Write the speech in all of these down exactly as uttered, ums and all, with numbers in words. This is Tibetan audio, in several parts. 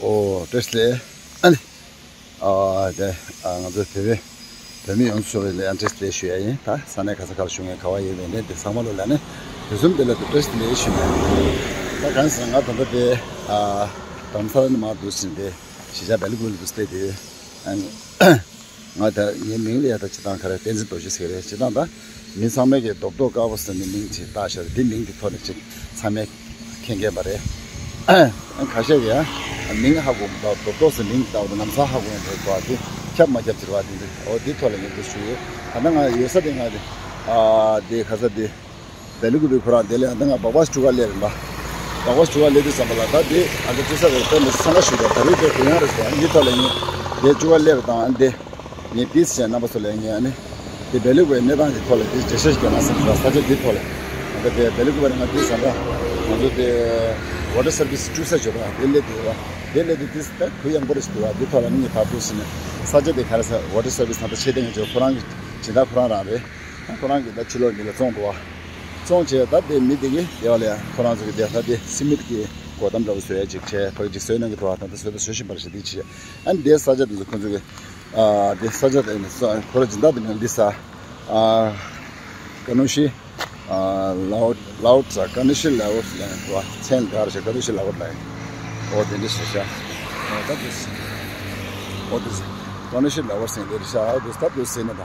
ཨོ་བཀྲ་ཤིས་བདེ་ལེགས། ཨ་ནི། ཨ་དེ་ཨ་ང་ཚོ་བོད་པའི་བོད་མི་ཡོངས་སུ་ལ་ཨ་བཀྲ་ཤིས་བདེ་ལེགས་ཞུ་ཡ་ཡིན། ད་ས་གནས་ག་ས་ག་ལ་བཞུགས་མཁན་ག་བ་ཡོད་མེད་ནས་དེ་ཚང་མ་ལོ་ལ་ནི་དུས་གསུམ་དེ་ལ་དུ་བཀྲ་ཤིས་བདེ་ལེགས་ཞུ་ཡ་ཡིན། ད་གང་ཟེར་ན་ང་ད་ལྟ་དེ་ཨ་རྡ་རམ་ས་ལ་ནས་མར་འདུག་ཟིན་ཏེ་གཞིས་ཆགས་སྦེལ་ཀོབ་ལ་འདུག་སྟེ་དེ་ཨ་ནི། ང་ད་ངའི་མིང་ལ་ཡ་ད་སྤྱི་བཏང་ག་རེ་བསྟན་འཛིན་རྡོ་རྗེ་ཟེར་གི་རེད། སྤྱི་བཏང་ད་མི་ཚང་མས་ཀྱི་རྡོབ་རྡོབ་དཀར་པོ་ཟེར་ནས་མིང་ཅིག་བཏགས་ཤག་འདི་མིང་འདི་ཐོག་ནས་ཅིག་ཚང་མས་མཁྱེན་མཁན་པ་རེད། ཁ་ཤས་ཀྱིས་ཡང་མིང་ཧ་གོ་མི་འདུག་རྡོབ་རྡོབ་ཟེར་མིང་བཏགས་པ་ལམ་སང་ཧ་གོ་ཡོང་འདུག་གོ། འདི་ཁྱབ་མ་ཁྱབ་ཟེར་བ་འདི་འདི་འོ་འདི་ཐོག་ལ་ངས་འདི་ཞུ་ཡོད། ད་ལྟ་ང་ཡོད་ས་དེ་ང་འདི་ཨ་འདི་ག་ས་འདི། སྦེལ་ཀོབ་པའི་ཁོ་རང་དེ་ལས་ཨ་ད་ང་སྦག་སྦག་ཅུ་ག་སླེབས་ཡིན་པ། སྦག་སྦག་ཅུ་ག་སླེབས་དུས་ཙམ་པ་ལ་ད་དེ་ཨ་ད་ཅུ་ས་རེད་པས་མི་སང་ག་ཞུ་དང་ད་རེས་དེ་དེ་ཡང་རེད་ཟེར་འདི་ཐོག་ལ་ཡིན། དེ་ཅུ་ག་སླེབས་དང་ཨ་འདི་ངས་དེ་བྱས་རྣམ་པ་ཚོ་ལ་ངས་ཨ་ནི་དེ་སྦེལ་ཀོབ་པའི་གནས་སྟངས་ཀྱི་ཐོག་ལ་དེ་འགྲེལ་བཤད་ཞིག་རྒྱག་ན་བསམ་གྱི་འདུག་ས་ཆ་དེ་ཐོག་ལ་ཨ་ད་དེ་སྦེལ་ཀོབ་པ་རེད། ང་དེ་བསམ་པ་ང་ཚོ་དེ་ཝ་ཊར་སར་བི་སི་ཅུ་ས་ཅོ་ར་དེ་སླེབས་དུས་ར་དེ་སླེབས་དུས་དེ་ད་གུ་ཡངས་པོ་རེད་ཟེར་འདུག་བ། དེ་ཐོག་ལ་ནི་ངས་ཕར་འདུག་ཟེར་ནས་ས་ཆ་དེ་ག་རེ་ཟེར་ཝ་ཊར་སར་བི་སི་ད་ལྟ་ཆེ་ལྡན་གྱི་ཁོ་རང་གི་སྦྱིན་བདག་ཁོ་རང་རང་རེད། ཁོ་རང་གིས་ད་ཕྱི་ལོགས་མི་ལ་བཙོང་འདུག་བ། བཙོང་བྱས་ད་དེ་མི་དེ་གིས་དེ་བ་ལ་ཡང་ཁོ་རང་ཚོ་གི་དེ་ད་དེ་སི་མིད་ཀྱི་སྒོ་དམ་འདྲ་བོ་བཟོ་ཡ་ཅིག་བྱས་ཁོ་རང་ཅིག་བཟོས་གནང་གི་འདུག་བ། ད་ལྟ་བཟོས་ད་བཟོ་བཞིན་པ་རེད་ཟེར་དེ་བྱས། ཨ་ནི་དེ་ས་ཆ་དེ་ཚོ་ཁོ་ཚོ་གི་ཨ་དེ་ས་ཆ་དེ་ནི་ཁོ་རང་སྦྱིན་བདག་དེ་མི་ལ་འདི་ས་ཨ་ཀ་ནོ་ཤི་ཨ་ལའོ་ལའོ་ས་ཀ་ནོ་ཤི་ལའོ་ལ་ཡང་བ་མཚན་ལ་ག་རེ་ཞེས་ཀ་ནོ་ཤི་ལའོ་ལ་ཡང་འོ་དེ་འདྲ་ཞེས་བྱ། འོ་ད་དེ་འོ་དེ་ཀ་ནོ་ཤི་ལའོ་ཟེར་འདི་རེད་ཤག་འོ་དེ་ད་དེ་ཟེར་ན་ད།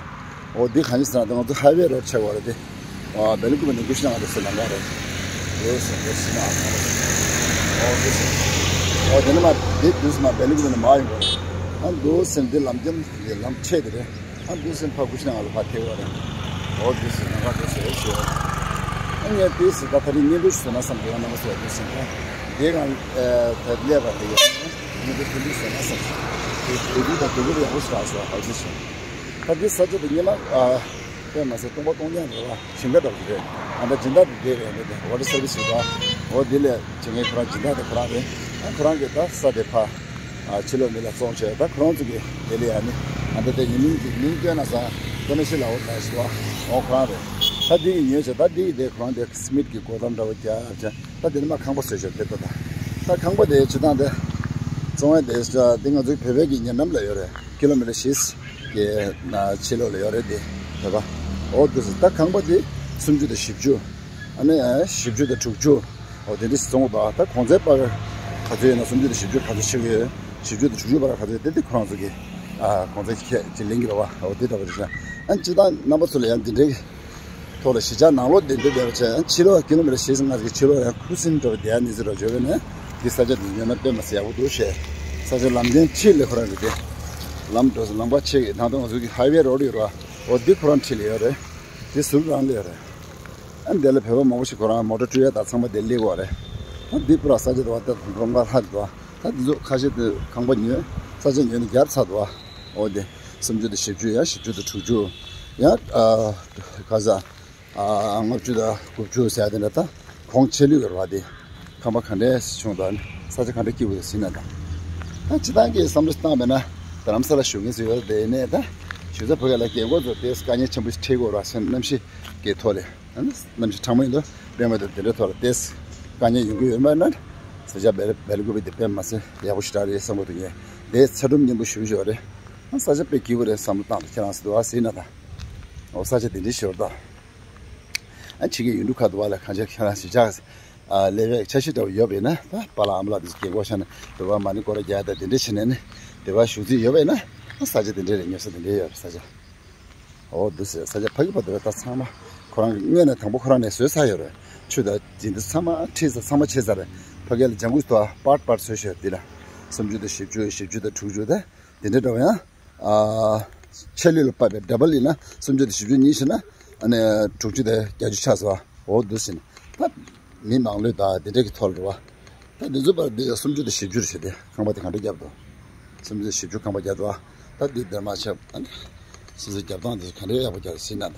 འོ་འདི་གང་ཡིན་ཟེར་ན་ང་ཚོ་ཧའི་ཝེ་རོ་ཌི་ཆགས་པ་རེད་དེ། ཨ་སྦེལ་ཀོབ་ནས་ཀུ་ཤི་ན་ང་ཚོ་སི་ལང་ཀ་རེད། འོ་སི་འོ་སི་ན་ཨ་ང་ཚོ། འོ་འདི་སི། འོ་དེ་ནས་མ་འདི་དུས་སུ་མ་སྦེལ་ཀོབ་ནས་མ་ཡོང་གི་རེད། ཨ་འདུག་སེ་འདི་ལམ་རྒྱུད་འདི་ལམ་ཆེ་དེ་རེད། ཨ་འདུག་སེ་ཕ་ཀུ་ཤི་ན་ང་ལ་ཕ་ཐེ་བ་རེད། འོ་འདི་སི་ན་ང་འདུག་སེ་འོ་སི་འོ། ཨ་ངས་འདི་སི་ད་ད་རིང་བརྙན་ཐུང་ཞིག་བཟོས་ན་བསམ་གི་ཡང་ན་མ་བཟོས་འདུག་སེ་ད། འདི་གང་ད་ལས་པ་དེ་ཡོད་ན་བརྙན་ཐུང་དེ་འདྲ་བཟོས་ན་བསམ་གི། དེ་དེ་འདི་ད་དེ་འདྲ་ཡག་པོ་ཞིག་རག་སོང་འོ་འདི་སི། ད་འདི་ས་ཆ་དེ་སྔོན་མ་ཨ་དཔེ་མ་ཟད་སྟོང་པ་སྟོང་རྐྱང་རེད་བ། ཞིང་ཁ་འདྲ་པོ་རེད། ཨ་ད་སྦྱིན་བདག་དེ་དེ་རེད་འདི་དེ་ཝ་ཊར་སར་བི་སི་ཞིག་རེད། འོ་དེ་ལས་བྱེད་མཁན་ཁོ་རང་སྦྱིན་བདག་དེ་ཁོ་རང་རེད། ཨ་ཁོ་རང་གིས་ད་ས་དེ་ཕ་ཨ་ཕྱི་ལོགས་མི་ལ་བཙོང་བྱས་ད་ཁོ་རང་ཚོ་གིས་དེ་ལས་ཨ་ནི་ཨ་ད་དེ་ཡིན་མིན་གྱི་མིང་བཏོན་ན་ས་ཀ་ནོ་ཤི་ལའོ་ལ་ཞིག་བ། འོ་ཁོ་རང་རེད། ད་དེ་གི་ཉོས་བྱས་ད་དེ་གི་དེ་ཁོ་རང་དེ་སི་མིད་ཀྱི་སྒོ་དམ་འདྲ་བོ་རྒྱག་བྱས་ད་དེ་ནི་མ་ཁང་པ་བཟོས་བྱས་དེ་ད་ད་ད་ཁང་པ་དེ་ཇི་ལྟར་དེ་བཙོང་ཡ་དེ་ད་དེ་ང་ཚོའི་བོད་པའི་གི་ཉེ་འགྲམ་ལ་ཡོད་རེད། ཀི་ལོ་མི་ཊར་བཞི་གི་ཕྱི་ལོགས་ལ་ཡོད་རེད་དེ། རེད་པ། འོ་དེ་ད་ཁང་པ་དེ་སུམ་ཅུ་དང་བཞི་བཅུ། ཨ་ནི་བཞི་བཅུ་དང་དྲུག་ཅུ། འོ་དེ་འདྲ་ཞིག་བཙོང་གི་འདུག་ད་གོང་ཚད་བར་ག་ཚོད་ཡོད་ན་སུམ་ཅུ་དང་བཞི་བཅུ་ག་ཚོད་ཆགས་ཀྱི་ཡོད། བཞི་བཅུ་དང་དྲུག་ཅུ་བར་ག་ཚོད་ཡོད་དེ་དེ་ཁོ་རང་ཚོ་གི་ཨ་གོང་ཚད་ཁྱད་ཅིག་ལེན་གི་རེད་པ། འོ་དེ་འདྲ་བ་རེད་ཤག་ཨ་སྤྱིར་བཏང་རྣམ་པ་ཚོ་ལ་ཡང་འདི་འདྲའི་ཐོག་ལ་གཞིས་ཆགས་ནང་ལོགས་འདི་འདྲ་བསྡད་པ་བྱས་ཕྱི་ལོགས་ཀི་ལོ་མི་ཊར་བཞི་ཙམ་ལྔ་ཙམ་ཕྱི་ལོགས་ཡང་ཁུ་སིམ་འདྲ་བ་བསྡད་ཡ་གནས་ཚུལ་འདྲ་བ་བརྗོད་པ་ནས་འདི་ས་ཆ་འདི་ཉོས་ན་དཔེ་མ་སྲིད་ཡག་པོ་འདུག་ཞེས། ས་ཆ་ལམ་ཆེན་འཁྲིས་ལ་ཁོ་རང་གི་དེ་ལམ་འགྲོ་ས་ལམ་ཁ་ཆེ་གི་ད་དུང་ང་ཚོ་གི་ཧའི་ཝེ་རོ་ཌི་ཡོད་རེད་པ། འོ་འདི་ཁོ་རང་འཁྲིས་ལ་ཡོད་རེད། འདི་ཟུར་རང་ལ་ཡོད་རེད། ཨ་འདི་ལ་བོད་པ་མང་པོ་ཞིག་ཁོ་རང་མོ་ཊ་བཀྲུ་ཡ་དང་ཚང་མ་དེ་སླེབས་ཡོད་རེད། ཨ་འདི་པུ་ར་ས་ཆ་དེ་བ་ད་རོང་ཁ་ལྷག་འདུག་ད་འདི་ཚོ་ཁ་ཤས་དེ་ཁང་པ་ཉོས་ས་ཆ་ཉོས་ནས་རྒྱབ་ཚར་འདུག་འོ་དེ་སུམ་ཅུ་དང་བཞི་བཅུ་ཡ་བཞི་བཅུ་དང་དྲུག་ཅུ་ཡ་ཨ་ག་ས། ལྔ་བཅུ་དང་དགུ་བཅུ་ཟེར་ཡ་དེ་འདྲ་ད་གོང་ཆེ་ལུས་ཡོད་རེད་བ། དེ་ཁང་པ་ག་འདྲས་བྱུང་དང་ས་ཆ་ག་འདྲས་སྐྱིད་པོ་ཟིན་ན་དང་། ད་སྤྱིར་བཏང་གི་བསམ་བློ་བཏང་བས་ན་རྡ་རམ་ས་ལ་བཞུགས་མཁན་ཚོ་ཡོད་དེ་ནས་ད་གཞུང་ཚབ་བོད་སྐད་ལ་རྒན་གོག་ཚོ་དེ་དཀའ་ངལ་ཆེན་པོ་ཞིག་འཕྲད་ཀྱི་ཡོད་རེད་བ་སེམས་རྣམ་ཤེས་ཀྱི་ཐོག་ལས་རྣམ་ཤེས་གྲང་མོ་ཡིན་དུས་དཔེ་མེད་དུ་དེ་འདྲའི་ཐོག་ལ་དེ་དཀའ་ངལ་ཡོང་གི་ཡོད་མ་རེད་ན་ས་ཆ་སྦེལ་སྦེལ་ཀོབ་པའི་དེ་དཔེ་མ་ཚད་ཡག་པོ་ཞེ་དྲག་རེད་བསམ་གྱི་འདུག་ངས་དེ་ཚ་གྲུབ་སྙིང་པོ་ཞུ་ཞུ་བ་རེད། ས་ཆ་དཔེ་སྐྱིད་པོ་རེད་བསམ་བློ་བཏང་དང་ཁྱེད་རང་ཚོ་འདུག་བ་ཟེར་ན་དང་། འོ་ས་ཆ་དེ་འདྲའི་ཞོར་དང་། ཨ་ཕྱི་རྒྱལ་ཡུལ་གྲུ་ཁག་ཏུ་བ་ལ་གང་ཆེ་ཁྱེད་རང་ཞིག་ཆགས། ཨ་ལས་བྱེད་འཆར་གཞི་འདྲ་བོ་ཡོད་པས་ན་ད་པཱ་ལགས་ཨ་མ་ལགས་དེ་ཚོ་རྒན་གོག་ཤ་ན་བོད་པ་མ་ཎི་སྐོར་ར་རྒྱག་ཡ་ད་དེ་འདྲས་བྱས་ནས་ནི་དེ་བ་བཞུགས་རྩིས་ཡོད་པས་ན་ཨ་ས་ཆ་དེ་འདྲས་རེད། ཉོ་ས་དེ་འདྲས་ཡོད་རེད་ས་ཆ། འོ་འདུག་ཟེར་ས་ཆ་ཕ་གི་བར་དུ་ད་ཚང་མ་ཁོ་རང་གི་སྔོན་ནས་དང་པོ་ཁོ་རང་ནས་བཟོས་ཚར་ཡོད་རེད། ཆུ་དང་འདི་འདི་ཚང་མ་ཁྲིད་ཚར་ཚང་མ་ཆད་ཚར་རེད། ཕ་གི་ལ་ལྗང་ཁུ་ཐོག་པར་པར་བཟོས་ཤོད་འདི་ལ་སུམ་ཅུ་དང་བཞི་བཅུ་བཞི་བཅུ་དང་དྲུག་ཅུ་དེ་འདི་འདྲས་འདྲ་བོ་ཡང་། ཨ་ཆད་ལུས་ལ་དཔག་པའི་ཌ་བལ་ཡིན་ན་སུམ་ཅུ་དང་བཞི་བཅུ་གཉིས་བྱས་ན་ཨ་ནི་དྲུག་ཅུ་དང་བརྒྱད་ཅུ་ཆགས་སོང་བ། འོ་འདུག་ཟིན་ད་མི་མང་ལོས་ད་འདི་འདྲས་ཀྱི་ཐོག་ལ་རེད་བ། ད་འདི་ཚོ་པར་འདི་སུམ་ཅུ་དང་བཞི་བཅུ་རེད་བྱས་ཏེ་ཁང་པ་དེ་གང་འདྲས་བརྒྱབ་འདུག་སུམ་ཅུ་དང་བཞི་བཅུ་ཁང་པ་བརྒྱབ་འདུག་ད་འདི་འདིར་མ་ཆགས་ཨ་ནི་སོ་སོའི་རྒྱབ་སྟངས་འདི་གང་འདྲས་ཡག་པོ་རྒྱག་ཟིན་ན་ད།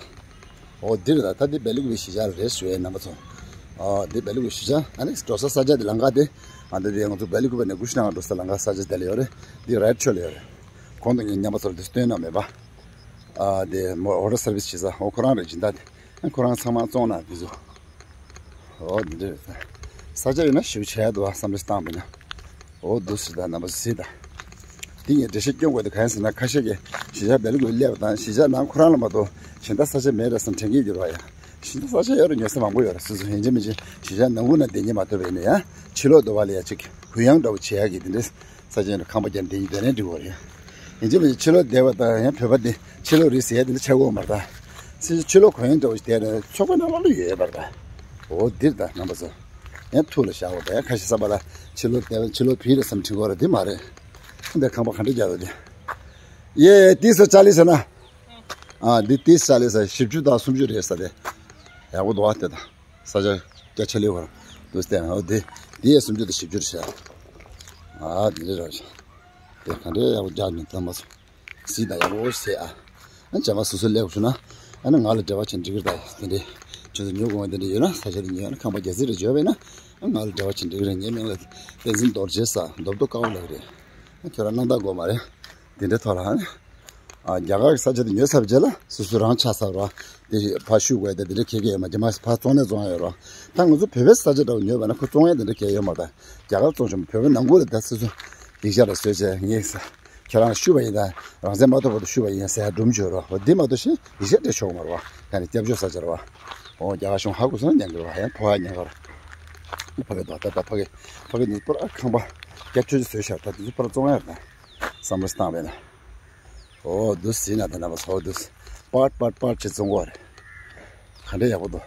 འོ་འདི་རེད་ད་ད་འདི་སྦེལ་ཀོབ་པའི་གཞིས་ཆགས་རེད་ཞུ་ཡའི་རྣམ་པ་ཚོ། ཨ་འདི་སྦེལ་ཀོབ་པའི་གཞིས་ཆགས་ཨ་ནི་འགྲོ་ས་ས་ཆ་འདི་ལམ་ཁ་འདི་ཨ་འདི་འདི་ང་ཚོ་སྦེལ་ཀོབ་པ་ནས་ཀུ་ཤི་ན་གར་འགྲོ་ས་ལམ་ཁ་ས་ཆ་འདི་ལ་ཡོད་རེད། འདི་རའིཊ་ཕྱོགས་ལ་ཡོད་རེད། གོང་དུ་ངས་རྣམ་པ་ཚོར་འདི་སྟོན་གནང་མེད་པ། ཨ་དེ་མོ་ཝ་ཊར་སར་བི་སི་བྱེད་ས་འོ་ཁོ་རང་རེད་སྦྱིན་བདག་དེ། ཨ་ཁོ་རང་ཚང་མ་བཙོང་ན་འདི་ཚོ། འོ་འདི་འདྲ་རེད་ད། ས་ཆ་ཡོད་ན་ཞེ་པོ་བྱས་འདུག་བ་བསམ་བློ་བཏང་མིན་ན། འོ་འདུག་སེ་ད་རྣམ་པ་ཚོ་གཟིགས་དང་། འདི་ངས་འགྲེལ་བཤད་སྐྱོན་དགོས་དེ་གང་ཡིན་ཟེར་ན། ཁ་ཤས་ཀྱིས་གཞིས་ཆགས་སྦེལ་ཀོབ་སླེབས་པ་དང་གཞིས་ཆགས་ནང་ཁོ་རང་ལ་མ་གཏོགས་གཞན་དག་ས་ཆ་མེད་རེད་བསམ་དྲན་གྱི་ཡོད་རེད་བ་ཡ། གཞན་དག་ས་ཆ་ཡོད་རེད། ཉོ་ས་མང་པོ་ཡོད་རེད། སོ་སོ་ཡིན་གཅིག་མིན་གཅིག་གཞིས་ཆགས་ནང་ཁུལ་ན་བསྡད་ཉན་མ་ཐུབ་པ་ཡིན་ན་ཡང་ཕྱི་ལོགས་འདྲ་བ་ལ་ཡ་ཅིག་གུ་ཡངས་འདྲ་བོ་བྱེད་ཡག་གི་དེ་འདྲའི་ས་ཆ་ཡིན་རུང་ཁང་པ་རྒྱབ་བསྡད་ཡོད་དེ་ནས་འགྲིག་གི་རེད། ཡིན་གཅིག་མིན་གཅིག་ཕྱི་ལོགས་བསྡད་པ་དང་ཡང་བོད་པ་འདི་ཕྱི་ལོགས་རེད་ཟེར་ཡ་དེ་འདྲ་ཆགས་ཀྱི་ཡོད་མ་རེད་ད། སྲིད་ཕྱི་ལོགས་གུ་ཡངས་འདྲ་བོ་ཞིག་བསྡད་ན་ཚོགས་པ་ནང་ལོགས་ལ་ཡོད་ཡོད་པ་རེད་ད། འོ་འདིར་ད་རྣམ་པ་ཚོ། ཡང་ཐུགས་ལ་བཞག་དགོས་པས། ཁ་ཤས་བསམ་པ་ལ་ཕྱི་ལོགས་བསྡད་པ་ཕྱི་ལོགས་བོད་རེད་བསམ་དྲན་གྱི་ཡོད་རེད། འདི་མ་རེད། འདི་ཁང་པ་ག་འདྲ་རྒྱག་ཡོད་དེ། ཡེ་ཏི་སི་ཅཱ་ལི་ཟེར་ན། ཨ་འདི་ཏི་སི་ཅཱ་ལི་ཟེར། བཞི་བཅུ་དང་སུམ་ཅུ་རེད་ཟེར་དེ། ཡག་པོ་འདུག་ཨ། དེ་དང་ས་ཆ་སྐད་ཆ་ལེགས་པར་འདུག་སྟེ། འོ་དེ་དེ་ཡས་སུམ་ཅུ་དང་བཞི་བཅུ་རེད་ཟེར། ཨ་དེ་འདྲ་རེད། དེ་ག་འདྲའི་ཡག་པོ་རྒྱག་མིན་ལྟ་མ་སོང་། གཟིགས་དང་། ཡག་པོ་བྱས་ཨ། ཨ་ནི་བྱས་མ་སོ་སོ་སླེབས་བྱུང་ན། ཨ་ནི་ང་ལ་འབྲེལ་བ་བྱེད་འགྲིག་གི་རེད་ད། དེ་འདྲའི་ཁྱོད་ཚོ་ཉོ་དགོས་པ་དེ་འདྲ་ཡོད་ན། ས་ཆ་དེ་ཉོས་ཨ་ནི་ཁང་པ་རྒྱ་སེ་རེ་འཇོག་པས་ན། ཨ་ང་ལ་འབྲེལ་བ་བྱེད་འགྲིག་གི་རེད། ངའི་མིང་ལ་བསྟན་འཛིན་རྡོ་རྗེ་ཟེར། རྡོ་རྡོ་དཀར་པོ་ལགས་རེད། ཨ་ཁྱོད་རང་སྣང་དག་དགོས་མ་རེད། དེ་འདྲའི་ཐོག་ལ་ཨ་ནི། ཨ་རྒྱ་གར་གྱི་ས་ཆ་དེ་ཉོས་ཚར་བའི་རྗེས་ལ་སོ་སོ་རང་ཆགས་ཚར་བ། དེ་ཕར་བཤུ་དགོས་དེ་དེ་འདྲ་གལ་གལ་ཡོད་མ་རེད། རྗེས་མ་ཕར་བཙོང་ནས་བཙོང་ཡ་ཡོད་རེད། ད་ང་ཚོ་བོད་པའི་ས་ཆ་འདྲ་བོ་ཉོས་པ་ན་ཁོ་བཙོང་ཡ་དེ་འདྲ་གལ་ཡོད་མ་རེད། ད་རྒྱ་གར་བཙོང་བྱུང་བོད་པའི་ནང་ཁུལ་ལ་ད་སོ་སོ་སྡིག་ཆ་ལ་བཟོས་བྱས་ངས་ཁྱེད་རང་ལ་བཤུ་བ་ཡིན། ད་རང་བཙན་མ་ཐོབ་བར་དུ་བཤུ་བ་ཡིན་ཟེར་ཡ་སྒྲུང་བརྗོད་རོགས། འོ་འདི་མ་གཏོགས་གཞན་སྡིག་ཆ་སྤྲད་ཆོག་གི་མ་རེད་བ། ད་ནི་སྐྱབས་བཅོལ་ས་ཆ་རེད་བ། འོ་རྒྱ་གར་གཞུང་ཧ་གོ་སོང་ན་ཉན་གི་རེད་བ། ཡང་ཕོ་ཧ་ཉན་གི་རེད། ཕ་གི་འདུག་ད་ད་ཕ་གི་ཕ་གི་འདུག་པར་ཨ་ཁང་པ་རྒྱབ་ཆོས་ཆོས་བཟོས་ཤག་ད་དེ་ཚོ་པར་བཙོང་ཡ་རེད། ད་བསམ་བློ་བཏང་བས་ན། འོ་འདུག་ཟིན་ན་དེ་ན་བ་ཚོ་འདུག་པར་པར་པར་ཅེས་བཙོང་གོ་རེད། ག་འདྲ་ཡག་པོ་འདུག་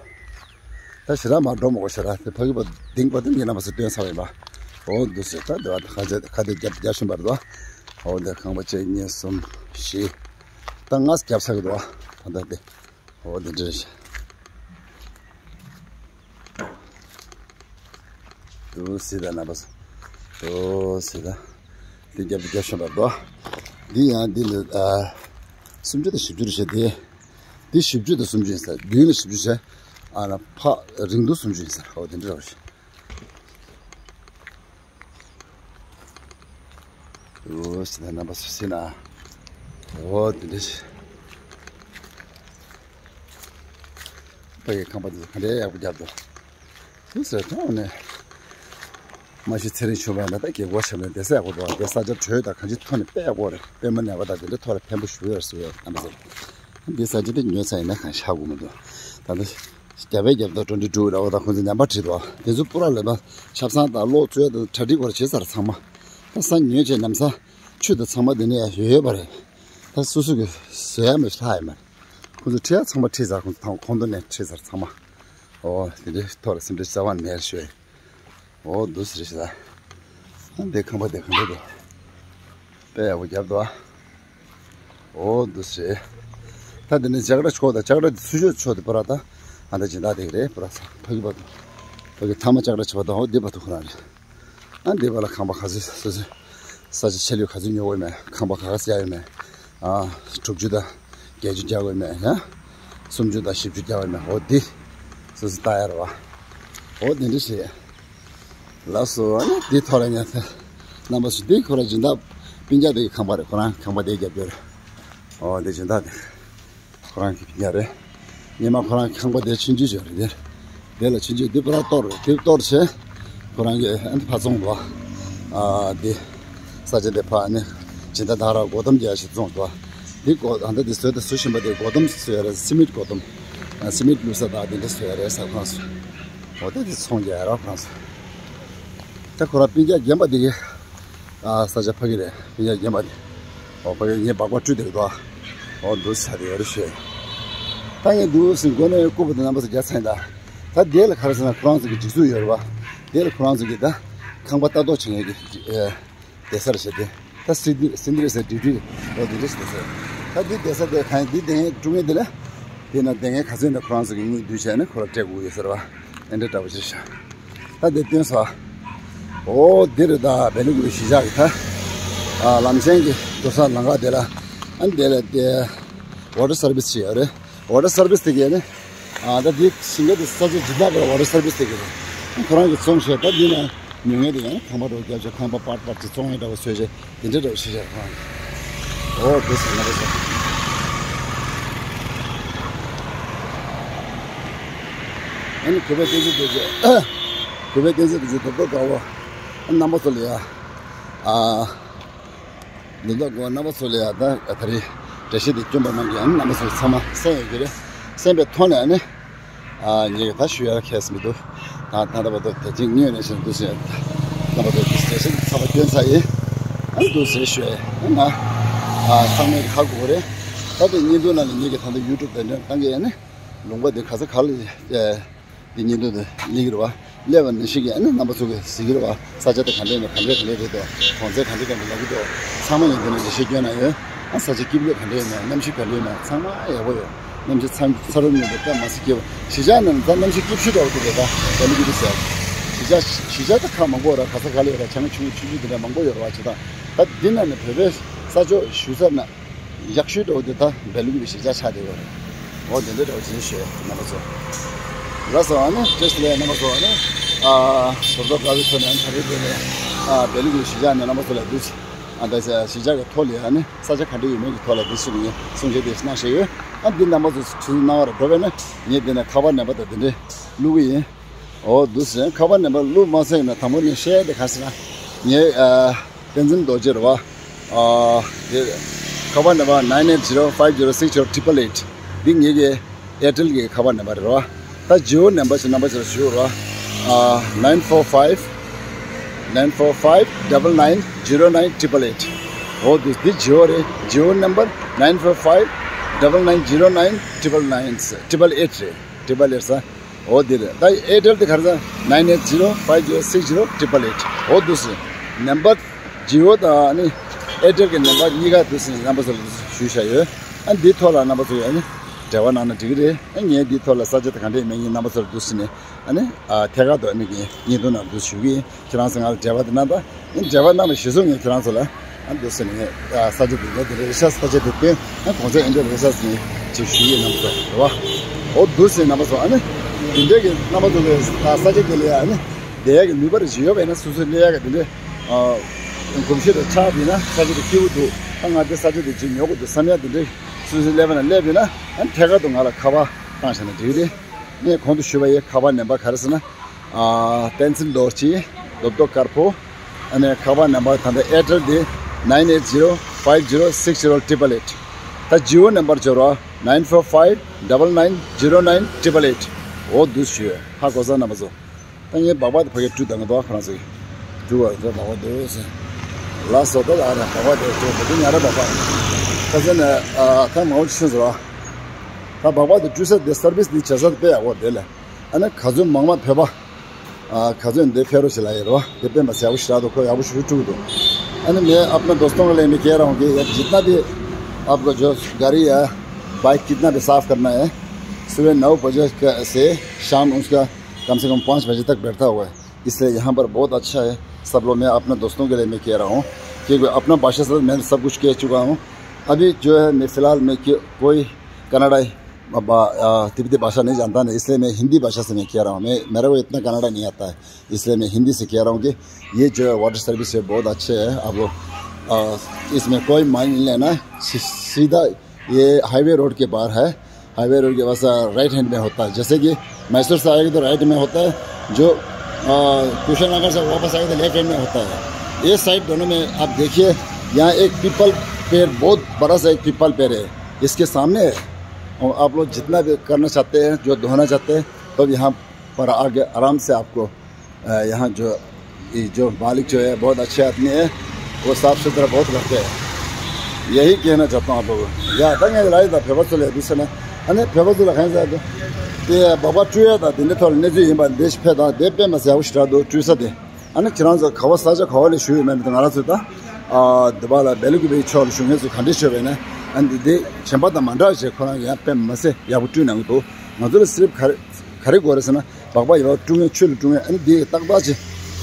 ད་ཞེ་དྲག་མར་འགྲོ་མི་དགོས་ཤག་ད་དེ་ཕ་གི་པ་ལྡིང་པ་དེ་ཉིན་ན་མ་སུ་སྟོན་ཚར་བ་ཡིན་པ། འོ་འདུག་ཟེར། ད་དེ་བ་ཁ་ཆེ་ཁ་དེ་རྒྱབ་རྒྱབ་བཞིན་པར་འདུག་འོ་འདི་ཁང་པ་གཅིག་གཉིས་གསུམ་བཞི། ད་ལྔ་རྒྱབ་ཚར་གི་འདུག་ད་ལྟ་དེ། འོ་འདི་འདྲ་རེད། འདུག་སེ་ད་ན་བ་སོ། འདུག་སེ་ད། འདི་རྒྱབ་རྒྱབ་བཞིན་པར་འདུག་འདི་ཡང་འདི་ལ་ཨ་སུམ་ཅུ་དང་བཞི་བཅུ་རེད་ཤག་འདི། འདི་བཞི་བཅུ་དང་སུམ་ཅུ་ཡིན་ས། མདུན་ལ་བཞི་བཅུ་བྱས། ཨ་ལ་ཕ་རིང་དུ་སུམ་ཅུ་ཡིན་ས། འོ་དེ་འདྲ་རེད་ཤག་འདུག་སེ་ད་ན་བ་སོ་སེ་ན། འོ་དེ་འདྲ་ཤག་ཕ་གི་ཁང་པ་འདི་ཚོ་ག་འདྲའི་ཡག་པོ་བརྒྱབ་འདུག་དུས་ཚོད་ཐོག་ནས་མ་གཞི་ཚེ་རིང་ཆུང་བ་ལ་ད་རྒྱལ་སྒོ་ཆེན་མོ་བསྡད་ས་ཡག་པོ་འདུག་དེ་ས་ཆ་དྲོད་དང་གང་ཅི་ཐོག་ནས་དཔེ་ཡག་པོ་རེད། དཔེ་མ་ནས་པ་དང་དེ་འདྲ་ཐོག་ལ་ཕན་པོ་ཞུ་ཡོད་ཟེར་ཡོད་རྣམ་པ་ཚོ། འདི་ས་ཆ་དེ་ཉོས་ཚར་ཡིན་ན་གང་ཤ་དགོས་མི་འདུག་ད་ལྟ་རྒྱ་བལ་རྒྱབ་དང་ཀྲོན་ཊི་ཀྲུག་ར་བ་དང་ཁོང་ཚོ་ཉམས་པ་བྲིས་འདུག་དེ་ཚོ་པུ་ར་ལས་པ་ཆབ་གསང་དང་གློག་བཙོས་དང་གྲ་སྒྲིག་བར་བྱས་ཚར་ཚང་མ། ད་ས་ཉོས་བྱས་ནམ་ས་ཆུ་དང་ཚང་མ་དེ་ནས་ཡོད་ཡོད་པ་རེད། ད་སོ་སོ་གི་བཟོ་ཡ་མེད་ལྷག་ཡོད་མ་རེད། ཁོང་ཚོ་ཁྲིད་ཡ་ཚང་མ་ཁྲིད་ཚར། ཁོང་ཚོ་ཐང་ཁོང་ཚོ་ནས་ཁྲིད་ཚར་ཚང་མ། ཨོ་དེ་འདྲའི་ཐོག་ལ་སེམས་ཁྲལ་རྩ་བ་ནས་མེད་ཞུ། ཨོ་འདུག་སེ་རེད་ཤག་ད། ཨ་འདི་ཁང་པ་དེ་གང་འདྲ་འདུག་དཔེ་ཡག་པོ་བརྒྱབ་འདུག་ཨོ་འདུག་སེ་རེད། ད་དེ་ནས་ལྕགས་ར་ཕྱོགས་དང་ལྕགས་ར་དེ་ཚུར་ཕྱོགས་ཕྱོགས་དེ་པུ་ར་ད། ཨ་ད་སྦྱིན་བདག་དེ་ག་རེད། པུ་ར་ཚ་ཕ་གི་བར་དུ། ཕ་གི་མཐའ་མ་ལྕགས་ར་ཕྱོགས་དང་འོ་འདི་བར་དུ་ཁོ་རང་རེད། ཨ་འདི་བ་ལ་ཁང་པ་ག་ཚོད་སོ་སོའི་ས་ཆ་ཆེ་ལོས་ག་ཚོད་ཉོ་དགོས་མེད། ཁང་པ་ག་ག་ཚོད་ཡོད་མེད། ཨ་དྲུག་ཅུ་དང་བརྒྱད་ཅུ་རྒྱག་དགོས་མེད། ཡ་སུམ་ཅུ་དང་བཞི་བཅུ་རྒྱག་དགོས་མེད། འོ་འདི་སོ་སོ་ལྟ་ཡ་རེད་བ། འོ་འདི་འདྲ་ཞིག་ལགས་སོ། ཨ་ནི་འདི་ཐོག་ལ་ཉན་ཐལ། རྣམ་པ་ཚོ་འདི་ཁོ་ར་སྦྱིན་བདག་སྤུན་ཀྱག་དེ་གི་ཁང་པ་རེད། ཁོ་རང་ཁང་པ་དེ་རྒྱབ་སྐྱོར། འོ་འདི་སྦྱིན་བདག་དེ། ཁོ་རང་གི་ཡ་རེད། ཉི་མ་ཁོ་རང་ཁང་པ་དེ་ཆུང་ཆུང་ཞིག་རེད་དེ། དེ་ལ་ཆུང་ཆུང་དེ་པུ་ར་གཏོར་རེད། དེ་གཏོར་བྱས། ཁོ་རང་གི་ཨ་ནི་ཕར་བཙོང་འདུག་ཨ་དེ་ས་ཆ་དེ་ཕར་ནི་ཇི་ལྟར་ད་ར་སྒོ་དམ་རྒྱག་ཞིག་བཙོང་འདུག་དེ་སྒོ་ཨ་ད་དེ་བཟོས་ཏེ་བཟོ་བཞིན་པ་དེ་སྒོ་དམ་བཟོས་རེད། སི་མིད་སྒོ་དམ། ཨ་སི་མིད་བླུགས་ས་དང་དེ་འདྲ་བཟོས་རེད་ས་ཁོ་རང་ཚོ། འོ་དེ་དེ་ཚོང་རྒྱག་ར་ཁོ་རང་ཚོ། ད་ཁོ་རང་སྤུན་ཀྱག་རྒན་པ་དེ་གི་ཨ་ས་ཆ་ཕ་གི་རེད། ཕ་གི་རྒན་པ་དེ། ཨོ་ཕ་གི་ངས་སྦག་སྦག་བཀྲུས་དེ་རེད་དོ། ཨོ་འདུག་ས་རེད་རེད་ཤེས། ད་ངས་འདུག་སེ་མགོ་ནས་རྐུབ་དེ་རྣམ་པ་ཚོ་རྒྱག་ཚར་ཡིན་ད། ད་དེ་ལ་ག་རེ་ཟེར་ན་ཁོ་རང་ཚོ་གི་སྒྲིག་འཛུགས་ཡོད་རེད་བ། དེ་ལ་ཁོ་རང་ཚོ་གི་ད་ཁང་པ་ལྟ་རྟོག་བྱེད་མཁན་གི་ཨེ་བསྡད་ས་རེད་ཤག་དེ་ད་སིན་སིན་དི་རེད་ཟེར་ཌིའུ་ཊི་ཨོ་དེ་འདྲ་ཞིག་བསྡད་ས་རེད། ད་འདི་བསྡད་ས་དེ་གང་ཡིན་འདི་བསྡད་མཁན་དཀྲུག་མཁན་དེ་ལ། དེ་ན་བསྡད་མཁན་ག་ཚོད་ཡིན་ན་ཁོ་རང་ཚོ་གི་དངུལ་བསྡུས་བྱས་ནས་ཁོ་ར་སྤྲད་དགོས་ཡོད་ཟེར་བ། ཨེ་འདྲ་འདྲ་བོ་ཞིག་ཤག་ད་དེ་སྟོན་ས། ཨོ་འདི་རེད་ད། སྦེལ་ཀོབ་གཞིས་ཆགས་ཀྱི་ད། ཨ་ལམ་སེང་གི་འགྲོ་ས་ལམ་ཁ་དེ་ལ། ཨ་འདི་ལ་དེ་ཝ་ཊར་སར་བི་སི་ཞིག་ཡོད་རེད། ཝ་ཊར་སར་བི་སི་དེ་གས་ནི། ཨ་ད་དེ་ཞིང་ཁ་དེ་ས་ཆ་ཇི་ལྟར་བར་ཝ་ཊར་སར་བི་སི་དེ་གས་རེད། ཁོ་རང་གིས་བཙོང་བྱས་ད་འདི་ན་ཉོ་མཁན་དེ་ཡང་ཁང་པ་འདྲ་བོ་བརྒྱབ་བྱས་ཁང་པ་པར་པར་དེ་བཙོང་ཡས་འདྲ་བོ་བཟོས་བྱས་དེ་འདྲ་འདྲ་བོ་བྱས་བྱས་ཁོ་རང་གིས། ཨོ་དེ་ཟེར་ན་དེ་ཟེར། ཨ་ནི་གུས་པས་བསྟན་འཛིན་རྡོ་རྗེ། གུས་པས་བསྟན་འཛིན་རྡོ་རྗེ་རྡོ་རྡོ་དཀར་པོ། ཨ་རྣམ་པ་ཚོ་ལ་ཡ། ཨ། འདི་འདྲ་གོ་རྣམ་པ་ཚོ་ལ་ཡ་ད་ད་རེས་འགྲེལ་བཤད་དེ་སྐྱོན་པ་གནང་གི་ཡང་རྣམ་པ་ཚོ་ཚང་མ་གསན་ཡོད་ཀྱི་རེད། གསན་པའི་ཐོག་ནས་ཨ་ནི། ཨ། ངེད་ཀྱི་ད་ཞུ་ཡ་ཁེས་མི་འདུག་ད་ད་ལྟ་བར་དུ་དེ་རྗེས་ངོས་ནས་བཞིན་འདུག་ཟེར། རྣམ་པ་ཚོ་འགྲེལ་བཤད་ཚགས་པར་སྐྱོན་ཚར་ཡིན། ཨ་འདུག་ཟེར་ཞུ་ཡ་ཡིན། ང་ཨ་ཚང་མས་ཧ་གོ་གི་རེད། ད་དེ་བརྙན་ཐུང་ནང་ལ་ངེད་ཀྱི་ད་ལྟ་ཡུ་ཊུབ་དེ་འདྲ་བཏང་གི་ཡ་ནི། ལུང་པ་དེ་ག་ས་ག་ལ་ཨེ། འདི་བརྙན་ཐུང་དེ་སླེབས་ཀྱི་རེད་བ། སླེབས་པ་ནང་བཞིན་གྱི་ཨ་ནི་རྣམ་པ་ཚོ་གིས་གཟིགས་ཀྱི་རེད་བ། ས་ཆ་དེ་ག་འདྲ་ཡིན་ནོ་ག་འདྲ་ག་འདྲ་རེད་འདུག་གོང་ཚད་ག་འདྲ་ག་འདྲ་ལབ་ཀྱི་འདུག་ཚང་མ་ཡིན་དེ་ནས་འགྲེལ་བཤད་སྐྱོན་གནང་ཡོད། ཨ་ས་ཆ་སྐྱིད་པོ་ག་འདྲ་ཡིན་ནོ། གནམ་གཤིས་ག་འདྲ་ཡིན་ནོ། ཚང་མ་ཡག་པོ་ཡོད། གནམ་གཤིས་ཚ་ཚ་རུམ་རུམ་དེ་དཔེ་མ་སྲིད་སྐྱིད་པོ། གཞིས་ཆགས་ནང་ད་གནམ་གཤིས་སྐྱིད་ཤོས་འདྲ་བོ་དེ་རེད། ད་ད་ལུགས་ཀྱི་དུས་ཟེར། གཞིས་ཆགས་གཞིས་ཆགས་ད་ཁག་མང་པོ་ར། ག་ས་ག་ལ་ཡོད་ར། བྱང་ཆུབ་ཆུང་ཆུང་དེ་འདྲ་མང་པོ་ཡོད་ར་བ། བྱས་ཙང་ད་འདི་ནང་ནས་བོད་པའི་ས་ཕྱོགས་བཞུགས་ས་ན། ཡག་ཤོས་འདྲ་བོ་དེ་ད་སྦས་ལུགས་ཀྱི་གཞིས་ཆགས་ཆགས་བསྡད་ཡོད་རེད། འོ་དེ་འདྲ་འདྲ་བོ་ཅིག་ཞུ་རྣམ་པ་ཚོ། ལགས་སོ། ཨ་ནི་བཀྲ་ཤིས་བདེ་ལེགས་རྣམ་པ་ཚོ། ཨ་ནི་ཨ་ཟུར་ཐོག་དཀར་པོའི་ཐོག་ནས་ཨ་ནི་ད་རེས་དེ་ནས་ཨ་སྦས་ལུགས་ཀྱི་གཞིས་ཆགས་ནས་རྣམ་པ་ཚོ་ལ་འདུག་ཨ་ད་གཞིས་ཆགས་ཀྱི་ཐོག་ལ་ཨ་ནི་ས་ཆ་ག་འདྲ་ཡོད་མེད་ཀྱི་ཐོག་ལ་འདུག་ཞུ་ནས་གསུང་བཤད་དེ་གནང་བཞིན་ཡོད། ཨ་འདི་རྣམ་པ་ཚོ་ཚུར་གནང་བར་འགྲོ་བས་ན་ངས་འདི་ནས་ཁ་པར་ནམ་བར་དང་དེ་འདྲའི་བླུག་གི་ཡིན། འོ་འདུག་ཟེར། ཁ་པར་ནམ་བར་བླུག་མ་ཚར་ན་དང་པོ་ནས་བཤད་དེ་ག་ཟེར་ན། ངའི་ཨ་བསྟན་འཛིན་རྡོ་རྗེ་རེད་བ། ཨ་དེ་ཁ་པར་ནམ་བར་nine eight zero five zero six zero triple eight། འདི་ངེད་ཀྱི་ཨེར་ཊེལ་གྱི་ཁ་པར་ནམ་བར་རེད་བ། ད་ཇི་ཨོ་ནམ་བར་ཞིག་རྣམ་པ་ཚོར་ཞུ་རོགས། ཨ་nine four five nine four five double nine zero nine triple eight། འོ་འདུག་འདི་ཇི་ཨོ་རེད། ཇི་ཨོ་ནམ་བར་nine four five double nine zero nine triple nine triple eight རེད། triple eight ཟེར། འོ་འདི་རེད། ད་ཨེར་ཊེལ་དེ་ག་རེ་ཟེར། nine eight zero five zero six zero triple eight། འོ་འདུག་ཟེར། ནམ་བར་ཇི་ཨོ་དང་ཨ་ནི་ཨེར་ཊེལ་གྱི་ནམ་བར་གཉིས་ཀ་འདུག་ཟེར། རྣམ་པ་ཚོ་ལ་ཞུས་བཞག་ཡོད། ཨ་འདིའི་ཐོག་ལ་རྣམ་པ་ཚོ་ཡང་ནི་འབྲེལ་བ་གནང་ན་འགྲིག་གི་རེད། ཨ་ངས་འདིའི་ཐོག་ལ་ས་ཆ་དེ་ག་འདྲས་མེད་ངས་རྣམ་པ་ཚོར་འདུག་ཟེར་ནས་ཨ་ནི་ཨ་ཐད་ཀར་དུ་ཨ་ནི་ངས་བརྙན་ཐུང་ནང་འདུག་ཞུ་གི་ཡིན། ཁྱེད་རང་ཚོ་ང་ལ་འབྲེལ་བ་དེ་གནང་དང་། འབྲེལ་བ་གནང་བའི་གཞི་བཟུང་ངས་ཁྱེད་རང་ཚོ་ལ་ཨ་འདུག་ཟེར་ནས་ཨ་ས་ཆ་དེ་འདྲ་དེ་འདྲ་རེད་ཤག་ས་ཆ་དེ་སྟོན། ཨ་གོང་ཚད་ཨེ་འདྲ་རེད་ཤག་ཟེར་ནས་ཅིག་ཞུ་ཡས་རྣམ་པ་ཚོ་རེད་བ། འོ་འདུག་ཟེར་རྣམ་པ་ཚོ། ཨ་ནི་དེ་འདྲའི་གི་རྣམ་པ་ཚོ་གི་ཨ་ས་ཆ་དེ་ལ་ཨ་ནི་བསྡད་ཡག་གི་ནུས་པ་རེ་ཞིག་ཡོད་པ་ཡིན་ན། སོ་སོའི་སླེབས་ཡག་གི་དེ་འདྲའི་ཨ་གོམས་གཤིས་རེ་ཆགས་པ་ཡིན་ན། ས་ཆ་དེ་སྐྱིད་པོ་འདུག་ཨ་ང་དེ་ས་ཆ་དེ་ཅིག་ཉོ་དགོས་འདུག་བསམ་ཡག་དེ་འདྲའི་སོ་སོའི་སླེབས་པ་ན་སླེབས་ཡིན་ན། ཨ་ནི་ཐད་ཀར་དུ་ང་ལ་ཁ་པར་བཏང་བཞག་ན་འགྲིག་གི་རེད། ངས་གོང་དུ་ཞུས་པ་ཡི་ཁ་པར་ནམ་བར་ག་རེ་ཟེར་ན། ཨ་བསྟན་འཛིན་རྡོ་རྗེ། ལོབ་ཏོ་དཀར་པོ། ཨ་ནི་ཁ་པར་ནམ་བར་ད་ལྟ་ཨེར་ཊེལ་དེ་nine eight zero five zero six zero triple eight། ད་ཇི་ཨོ་ནམ་བར་འབྱོར་བ་nine four five double nine zero nine triple eight། འོ་འདུག་ཞུས། ཧ་གོ་སོང་རྣམ་པ་ཚོ། ད་ངའི་སྦག་སྦག་དེ་ཕ་གིར་བཀྲུས་བཏང་གི་འདུག་ཁོ་རང་ཚོས་བཀྲུས་པ་རེད། སྦག་སྦག་འདུག་ཟེར། ལགས་སོ། ད་ཨ་རེ་སྦག་སྦག་དེ་བཀྲུས་པ་དེ་ཉ་ར་སྦག་སྦག་ཁ་ཟེར་ན། ཨ་ད་མང་པོ་ཕྱིན་སོང་ར། ད་སྦག་སྦག་དེ་བཀྲུས་ས་དེ་སར་བིས་དེ་བྱེད་ས་དེ་དཔེ་ཡག་པོ་རེད་ལ། ཨ་ནི་ག་ཚོད་མང་མང་ཕེབས་པ། ཨ་ག་ཚོད་འདི་ཕེབས་རོགས་བྱེད་ལབ་ཡོད་རེད་བ། དེ་དཔེ་མ་ཚད་ཡག་པོ་ཞེ་དྲག་འདུག་ཁོ་ཡག་པོ་ཞེ་པོ་བཀྲུས་འདུག་ཨ་ནི मैं अपने दोस्तों के लिए मैं कह रहा हूँ कि यार जितना भी आपको जो गाड़ी या बाइक कितना भी साफ करना है, सुबह नौ बजे से शाम उसका कम से कम पाँच बजे तक बैठता हुआ है। इसलिए यहाँ पर बहुत अच्छा है। सब लोग, मैं अपने दोस्तों के लिए मैं कह रहा हूँ, क्योंकि अपना भाषा से मैं सब कुछ कह चुका हूँ। अभी जो है मैं फिलहाल मैं कि-, कोई कन्नड़ा, बा-, आ, तिब्बती भाषा नहीं जानता ना, इसलिए मैं हिंदी भाषा से मैं कह रहा हूँ। मैं, मेरे को इतना कन्नड़ा नहीं आता है, इसलिए मैं हिंदी से कह रहा हूँ कि ये जो है वाटर सर्विस है बहुत अच्छे है। आप लोग, आ, इसमें कोई माइंड नहीं लेना, सी-, सीधा ये हाईवे रोड के बाहर है। हाईवे रोड के पास, आ, राइट हैंड में होता है। जैसे कि मैसूर से आएगा तो राइट में होता है, जो, आ, कुशीनगर से वापस आएगा तो लेफ्ट हैंड में होता है। ये साइड दोनों में आप देखिए, यहाँ एक पीपल पेड़, बहुत बड़ा सा एक पीपल पेड़ है, इसके सामने है। और आप लोग जितना भी करना चाहते हैं, जो धोना चाहते हैं, तो यहाँ पर आके आराम से आपको अ, यहाँ जो, ये जो मालिक जो है, बहुत अच्छे आदमी है, वो साफ सुथरा बहुत रखते हैं। यही कहना चाहता हूँ आप लोगों को। ཡ་ད་ངས་ལབ་ཡོད་ད། བོད་པ་ཚོ་ལ་འདུག་ཟེར་ན། ཨ་ནི་བོད་པ་ཚོ་ལ་གང་ཟེར་དུ། དེ་སྦག་སྦག་བཀྲུ་ཡ་ད་དེ་འདྲའི་ཐོག་ལ་གནས་ཚུལ་ཡིན་པ་འདི་ཞིག་ཕེབས་དང་། དེ་དཔེ་མ་ཚད་ཡག་པོ་ཞེ་དྲག་འདུག་བཀྲུ་ས་དེ། ཨ་ནི་ཁྱེད་རང་ཚོ་ག་བ་ས་ཆ་ག་བ་ལ་བཞུགས་ཡོད་མེད་ད་ང་རང་ཚོ་ད། ཨ་འདི་པ་ལ་སྦས་ལུགས་ཀྱི་བོད་ཀྱི་ཕྱོགས་ལ་བཞུགས་མཁན་ཚོ་ག་འདྲས་བྱས་པས་ན། ཨ་ནི་འདི་གཞན་པ་དང་མ་འདྲ་བ་བྱས། ཁོ་རང་གིས་ཡང་དཔེ་མ་ཚད་ཡག་པོ་བཀྲུས་གནང་གི་འདུག་ང་ཚོ་ལ་སི་རིབ་ག་རེ་ག་རེ་དགོས་རེད་ཟེར་ན། སྦག་སྦག་ཡོད་བཀྲུ་མཁན་ཆུ་ལ་བཀྲུ་མཁན། ཨ་ནི་འདི་ཏག་ཏག་ཅིག་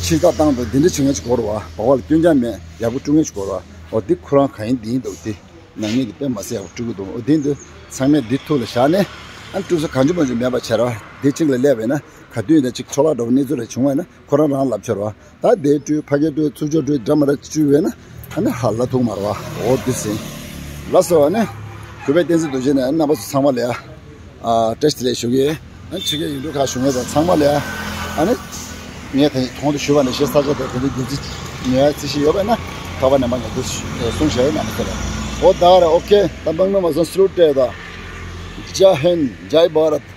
ཕྱིར་ལྟ་བཏང་དང་དེ་འདྲ་བྱེད་མཁན་ཅིག་དགོས་རེད་བ། སྦག་སྦག་ལ་སྐྱོན་ཀྱང་མེད། ཡག་པོ་བཀྲུ་མཁན་ཅིག་དགོས་རེད་བ། འོ་འདི་ཁོ་རང་ག་ཡིན་འདི་ཡིན་འདུག་དེ་ནང་མི་འདི་དཔེ་མ་ཚད་ཡག་པོ་བཀྲུ་གི་འདུག་འོ་འདི་འདི་ཚང་མས་འདི་ཐུགས་ལ་བཞག་ནས། ཨ་ནི་བཀྲུ་ས་གང་བྱུང་མང་བྱུང་མེད་པ་བྱས་རེད་བ། འདི་གཅིག་ལ་སླེབས་པས་ན་ག་དུས་ཡིན་ད་ཅིག་འཕྲོ་བརླག་འདྲ་བོ་གནས་ཚུལ་རེ་བྱུང་བས་ན། ཁོ་རང་རང་ལབ་ཆོག་རེད་བ། ད་དེ་བཀྲུས་ཕ་གིར་བཀྲུས་ཚུར་ཕྱོགས་བཀྲུས་འདྲ་མི་འདྲ་བཀྲུས་བས་ན། ཨ་ནི་ཧ་ལ་ཐུག་མ་རེད་བ། འོ་འདི་ཟིན། ལགས་སོ། ཨ་ནི་གུས་པའི་བསྟན་འཛིན་རྡོ་རྗེ་ནས་རྣམ་པ་ཚོ་ཚང་མ་ལ་ཡ། ཨ་བཀྲ་ཤིས་བདེ་ལེགས་ཞུ་གི་ཡིན། ཨ་ནི་ཕྱི་རྒྱལ་ཡུལ་གྲུ་ཁག་བཞུགས་མཁན་དང་ཚང་མ་ལ་ཡ། ཨ་ནི་ངས་ད་གོང་དུ་ཞུས་པ་ནང་བཞིན་ས་ཆ་དེ་དེ་འདྲའི་བདེ་སྐྱིད་ ཉོ་ཡ་རྩིས་ཤིག་ཡོད་པས་ན་ཁ་པར་ནས་མ་ཉོ་དུས་གསུང་བྱས་ཡོད་ན་མི་ཚེ་ལ། འོ་ད་ར་ཨོ་ཁེ། ད་དཔང་ནོ་མ་སོང་། སླུ་ཏེ་ད། ཇ་ཧིན། ཇའི་བྷ་རད།